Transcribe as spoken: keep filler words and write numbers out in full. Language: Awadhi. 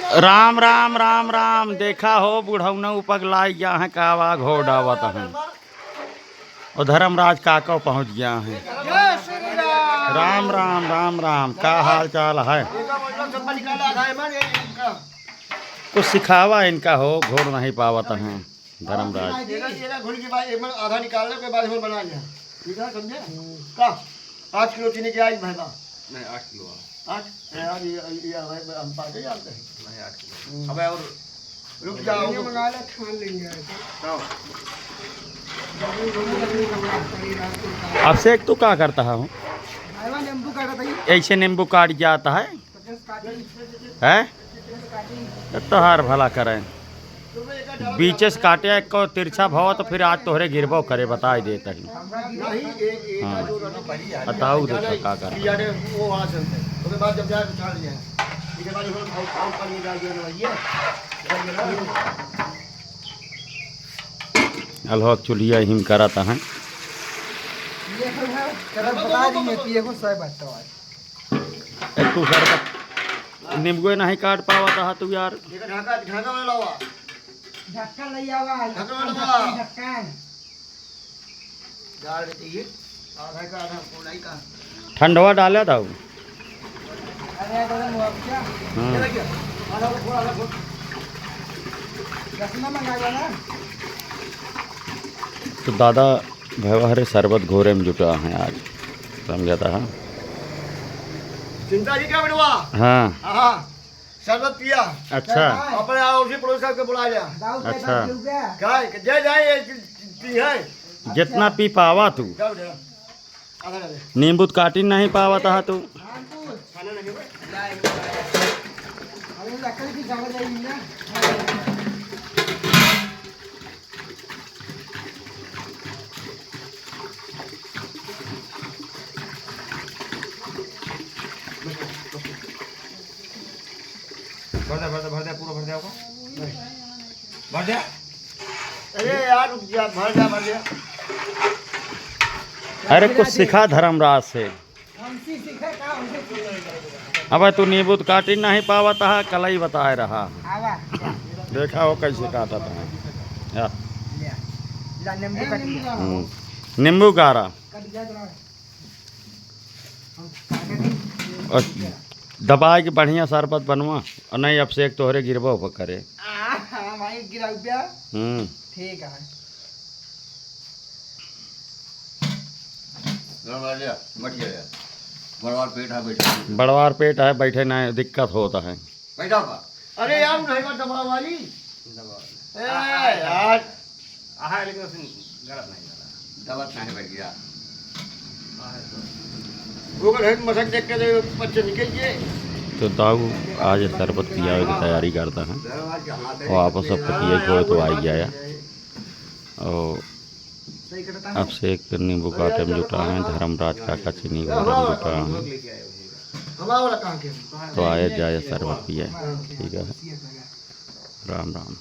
राम, राम, राम, राम। देखा हो, बुढ़ौनऊ पगलाइ गया है, कावा घोर डावत हैं। और धर्मराज काका पहुँच गया है। जय श्री राम। राम, राम, राम, राम। का हाल चाल है? इनका मतलब सब निकाला था, एमन, ये इनका। कुछ सिखावा इनका हो, घोर नहीं पावत हैं। धर्मराज। ये ना, ये ना घुल के बाद एक बार आधा निकालने के बाद हम बना लिया। ठीक है, समझे? हम्म। का? पाँच किलो चीनी के आई भैया। नहीं, आठ किलो आ। आठ? नहीं, यार, ये, ये, ये हम पाँच ही जानते हैं। नहीं, आठ किलो। हम्म। अबे और रुक जाओ। ये मंगा ले, छान लेंगे ऐसे। हाँ। अभिषेक, तू का करता है? भाई, नींबू काटा था ये। ऐसे नींबू काट जाता है? हैं? ये तोहार भला करें। बीचे से काटे को तिरछा भवा तो फिर आज तोहरे गिरबो करे, बताई देत ही। हाँ। बताऊ देखा का कर। अलहो चुलिया हिम करत हैं। ये सब है, करब बता दी है, पिए को सौ बात तो आज। एक तू सर का नींबुए नहीं काट पावत हा तू यार। ये ढाका, ढाका वाला लावा। ढक्कन ले आवा। ढक्कन वाला लावा। ढक्कन, ढक्कन। डाल देते ये। आधा का आधा फोड़ा ही का। ठंडवा डाले था वो। अरे, अरे, वो अब क्या? हाँ। ये देखिए, आधा को फोड़ा, आधा को। रसना मंगा लेना। तो दादा भैया हरे शरबत घोरे में जुटा हैं आज, समझा था, हाँ? चिंता जी क्या बेटवा? हाँ। हाँ, शरबत पिया। अच्छा। अपने अड़ोसी पड़ोसी सबके बुला लिया। अच्छा। क्या है? जय जाए, ये पी है। जितना पी पावा तू। जाओ, जाओ। आधा डाले। नींबू तो काटी नहीं पावत हा तू। भर दे, भर दे, भर दे, पूरा भर दे होगा। भर दे। अरे यार, रुक जा, भर जा, भर जा। अरे, कुछ सिखा धर्मराज से। हमसे सीखे का, हमसे सीखे। अबे, तू नींबू तो काटी नहीं पावत हा, कलई बताए रहा। आवा। देखा हो कैसे काटत है। या। ले। ला, नींबू काट लिया। हम्म। नींबू गारा। कट गया तो। और दबाए के बढ़िया शरबत बनवा, और नहीं अभिषेक तोहरे गिरबो पर करे। आ, हाँ भाई, गिराऊ प्या। हम्म। ठीक है। लो, लो, ले, बैठ जा, ले। बड़वार पेट है, बैठे। बड़वार पेट है, बैठे ना, दिक्कत होता है। बैठा बा। अरे यार, नहीं बा दबाव वाली। दबाव। ए, आ, आ, यार। आहा, लेकिन उसमें गलत नहीं डाला। गलत नहीं बैठ गया। आहा, तो। वो अगर हेड मसक देख के तो बच्चे निकल गए। तो ताऊ आज शरबत पियावे की तैयारी करता है। वो आपस सबके पिए खोए तो आई गया। और अभिषेक नींबू काटे में जुटा है, धर्मराज काका चीनी घोरे में जुटा है। तो आए जाए शरबत पिए, ठीक है, राम राम।